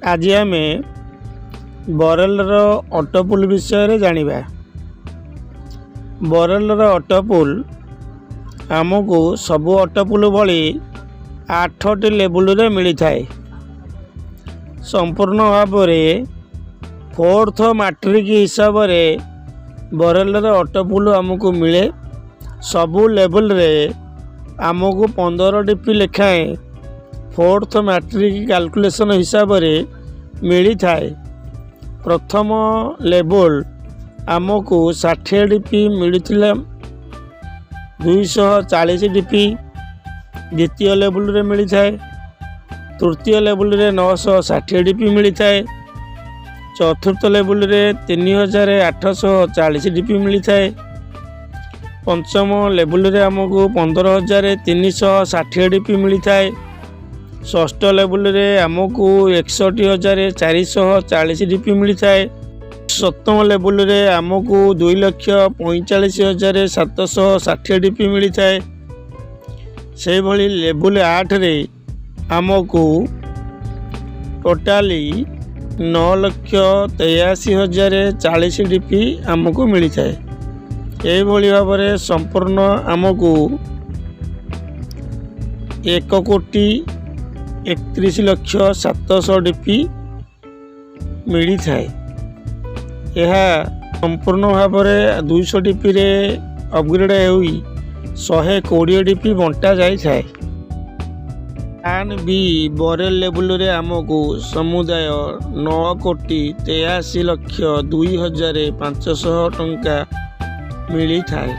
ଆଜି ଆମେ ବରେଲର ଅଟୋପୁଲ ବିଷୟରେ ଜାଣିବା। ବରେଲର ଅଟୋପୁଲ ଆମକୁ ସବୁ ଅଟୋପୁଲ ଭଳି ଆଠଟି ଲେବୁଲରେ ମିଳିଥାଏ। ସମ୍ପୂର୍ଣ୍ଣ ଭାବରେ ଫୋର୍ଥ ମାଟ୍ରିକ ହିସାବରେ ବରେଲର ଅଟୋପୁଲ ଆମକୁ ମିଳେ। ସବୁ ଲେବୁଲରେ ଆମକୁ 15 ଡିପି ଲେଖାଏଁ ଫୋର୍ଥ ମାଟ୍ରିକ କାଲକୁଲେସନ୍ ହିସାବରେ ମିଳିଥାଏ। ପ୍ରଥମ ଲେବୁଲ ଆମକୁ 60 ଡିପି ମିଳିଥିଲା, 240 ଡିପି ଦ୍ୱିତୀୟ ଲେବୁଲରେ ମିଳିଥାଏ। ତୃତୀୟ ଲେବୁଲରେ 960 ଡିପି ମିଳିଥାଏ। ଚତୁର୍ଥ ଲେବୁଲରେ 3840 ଡିପି ମିଳିଥାଏ। ପଞ୍ଚମ ଲେବୁଲରେ ଆମକୁ 15,360 ଡିପି ମିଳିଥାଏ। ଷଷ୍ଠ ଲେବୁଲରେ ଆମକୁ 61,440 ଡିପି ମିଳିଥାଏ। ସପ୍ତମ ଲେବୁଲରେ ଆମକୁ 2,45,760 ଡିପି ମିଳିଥାଏ। ସେହିଭଳି ଲେବୁଲ 8ରେ ଆମକୁ ଟୋଟାଲି 9,83,040 ଡିପି ଆମକୁ ମିଳିଥାଏ। ଏହିଭଳି ଭାବରେ ସମ୍ପୂର୍ଣ୍ଣ ଆମକୁ 1 କୋଟି 31 ଲକ୍ଷ 700 ଡିପି ମିଳିଥାଏ। ଏହା ସମ୍ପୂର୍ଣ୍ଣ ଭାବରେ 200 ଡିପିରେ ଅପଗ୍ରେଡ଼ ହୋଇ 120 ଡିପି ବଣ୍ଟା ଯାଇଥାଏ। ପ୍ଲାନ୍ ବି ବରେଲ ଲେବୁଲରେ ଆମକୁ ସମୁଦାୟ 9 କୋଟି 83 ଲକ୍ଷ 2 ହଜାର 500 ଟଙ୍କା ମିଳିଥାଏ।